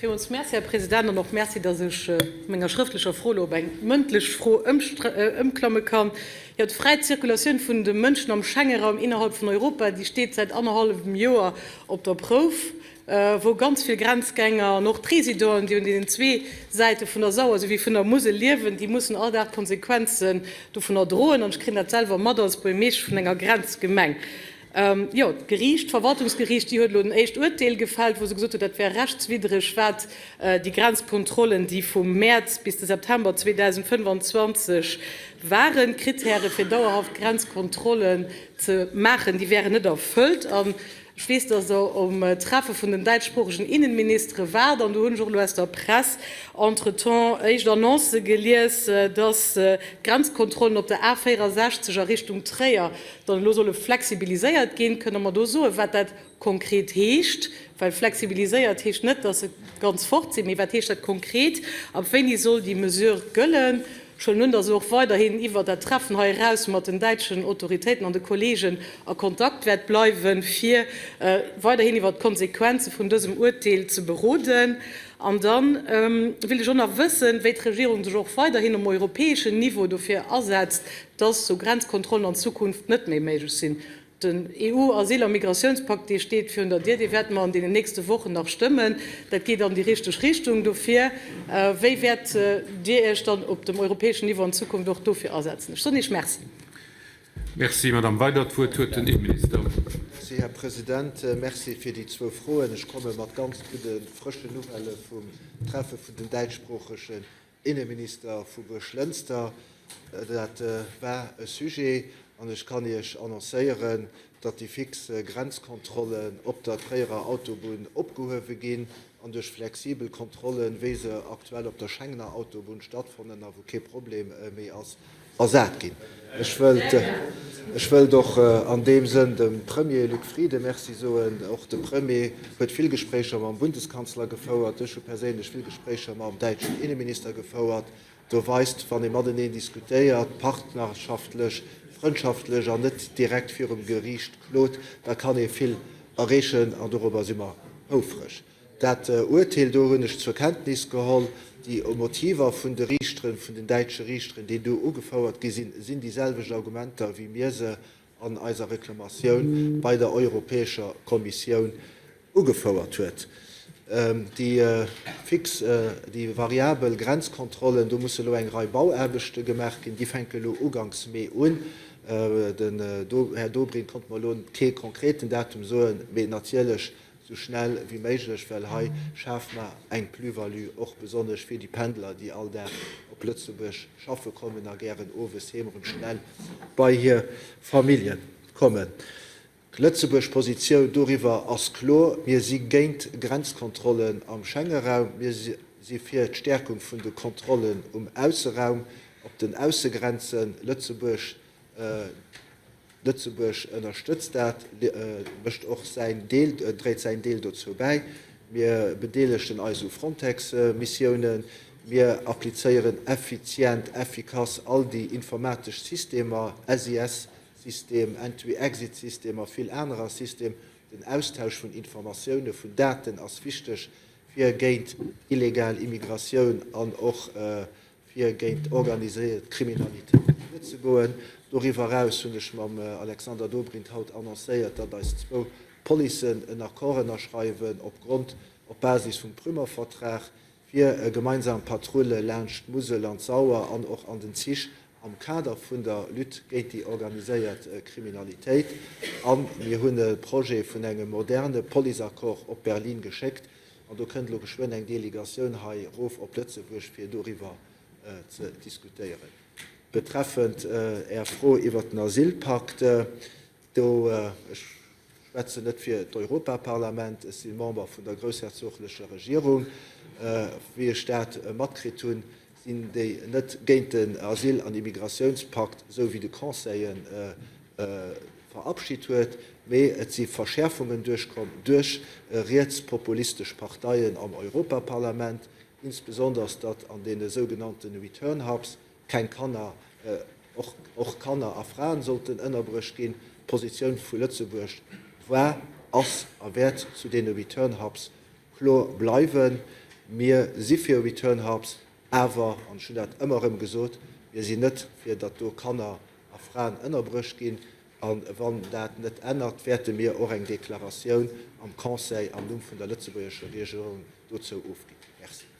Villmools Merci, Här President, an och Merci, dass ech vu menger schrëftlecher Fro elo op eng mëndlech Fro ëmklamme kann. Jo, d'fräi Zirkulatioun vun de Mënschen am Schengeraum innerhalb vun Europa, déi steet säit annerhallwem Joer op der Prouf, wou ganz vill Grenzgänger an och d'Residenten, déi un deenen zwee Säite vun der Sauer souwéi vun der Musel liewen, déi mussen all Dag d'Konsequenzen dovunner droen. An ech kréien dat selwer mat als Buergermeeschter vun enger Grenzgemeng. Jo, d'Geriicht, d'Verwaltungsgeriicht, déi huet elo en éischt Uerteel gefällt, wou se gesot huet, dat wär rechtswiddreg, wat déi Grenzkontrollen, déi vum Mäerz bis de September 2025 waren, d'Krittäre fir dauerhaft Grenzkontrollen ze maachen, déi wären net erfëllt. An ech weess, datt Der um Treffe vun den däitschsproochegen Innenministere waart, an do hunn ech och elo aus der Press entretemps éischt Annoncë gelies, datt d'Grenzkontrollen op der A 64 a Richtung Tréier dann elo solle flexibiliséiert ginn. Kënnt Der mer do soen, wat dat konkret heescht? Well flexibiliséiert heescht net, dass se ganz fort sinn, mee wat heescht dat konkret? Ab wéini soll déi Mesure gëllen? Ech huelen un, dass Der och weiderhin iwwert dat Treffen hei eraus mat den däitschen Autoritéiten an de Kollegen a Kontakt wäert bleiwen, fir weiderhin iwwert d'Konsequenze vun dësem Uerteel ze beroden. An da wéilt ech och nach wëssen, wéi d'Regierung sech och weiderhin um europäeschen Niveau dofir asetzt, dass esou Grenzkontrollen an Zukunft net méi méiglech sinn. Den EU-Asyl a Migrationspakt, dee steet virun der Dier, dee wäerte mer an deenen nächste Wochen nach stëmmen. Dat geet an déi richteg Richtung. Dofir, wéi wäert Dir Iech dann op dem europäeschen Niveau an Zukunft och dofir asetzen? Ech soen Iech Merci. Merci, Madame Weider. D'Wuert huet den Innenminister. Merci, Här President. Merci fir déi zwou Froen. Ech komme mat ganz gudde frëschen Nouvellë vum Treffe vun den däitschsproochegen Inneminister vu Buerglënster. Dat war e Sujet an ech kann Iech annoncéieren, datt déi fix Grenzkontrollen op der Tréierer Autobunn opgehuewe ginn an duerch flexibel Kontrollen, wéi se aktuell op der Schengener Autobunn stattfannen a wou kee Problem méi ass, ersat ginn. Ech wëllt, ech wëllt och an deem Sënn dem Premier Luc Frieden Merci soen. Och de Premier huet vill Gespréicher mam Bundeskanzler gefouert. Ech hu perséinlech vill Gespréicher mam däitschen Inneminister gefouert. Do weist, wann ee mateneen diskutéiert, partnerschaftlech, frëndschaftlech an net direkt virum Geriicht klot, da kann ee vill erreechen an dorobber si mer houfreg. Dat Urteel do hunn ech zur Kenntnis geholl. Déi Motiver vun de Riichteren, vun den däitsche Riichteren, déi do ugefouert gi sinn, sinn déi selwecht Argumenter, wéi mir se an eiser Reklamatioun bei der Europäescher Kommissioun ugefouert huet. Déi fix, déi variabel Grenzkontrollen, do musse elo eng Rei Bauaarbechte gemaach ginn. Déi fänke elo uganks Mee un. Den Här Dobrindt konnt mer elo kee konkreten Datum soen, mee natierlech sou schnell wéi méiglech, well hei schafe mer eng Plus-value, och besonnesch fir déi Pendler, déi all Dag op Lëtzebuerg schaffe kommen a gären owes heem erëm schnell bei hir Famillje kommen. D'Lëtzebuerg Positioun doriwwer ass kloer, Mir si géint Grenzkontrollen am Schengeraum. Mir si fir d'Stäerkung vun de Kontrollen um Ausseraum, op den Aussegrenzen. Lëtzebuerg Lëtzebuerg ënnerstëtzt dat, mécht och säin Deel, dréit säin Deel dozou bäi. Mir bedeelegen eis u Frontex-Missiounen. Mir applizéieren effizient, effikass all déi informatesch Systemer, SIS-System, Entry-Exit-System a vill anerer System. Den Austausch vun Informatioune, vun Daten ass wichteg, fir géint illegal Immigratioun an och fir géint organiséiert Kriminalitéit virzegoen. Doriwwer eraus hunn ech mam Alexander Dobrindt haut annoncéiert, datt eis zwou Policen en Accord ënnerschreiwen opgrond, op Basis vum Prümer Vertrag, fir gemeinsam Patrulle laanscht d'Musel an d'Sauer an och an den Zich am Kader vun der Lutte géint déi organiséiert Kriminalitéit. A mir hunn e Projet vun engem moderne Policeaccord op Berlin geschéckt, An do kënnt elo geschwënn eng Delegatioun hei erof op Lëtzebuerg, fir doriwwer ze diskutéieren. Betreffend Är Fro iwwert den Asylpakt, do, ech schwätzen net fir d'Europaparlament, ech si Member vun der groussherzoglecher Regierung, wéi ech dat matkritt hunn, sinn déi net géint den Asyl an Immigratiounspakt, esou wéi de Conseil en verabschit huet, mee et si Verschäerfungen duerchkomm duerch rietspopulistesch Parteien am Europaparlament, insbesonders datt an deene sougenannte Return Hubs keng Kanner, och Kanner a Fraen sollten ënnerbruecht ginn. D'Positioun vu Lëtzebuerg war, ass a wäert zu deene Return Hubs kloer bleiwen. Mir si fir Return Hubs, awer, an ech hunn dat ëmmer erëm gesot, mir sinn net fir, datt do Kanner a Fraen ënnerbruecht ginn. A wann dat net ännert, wäerte mir och eng Deklaratioun am Conseil am Numm vun der lëtzebuergescher Regierung dozou ofginn. Merci.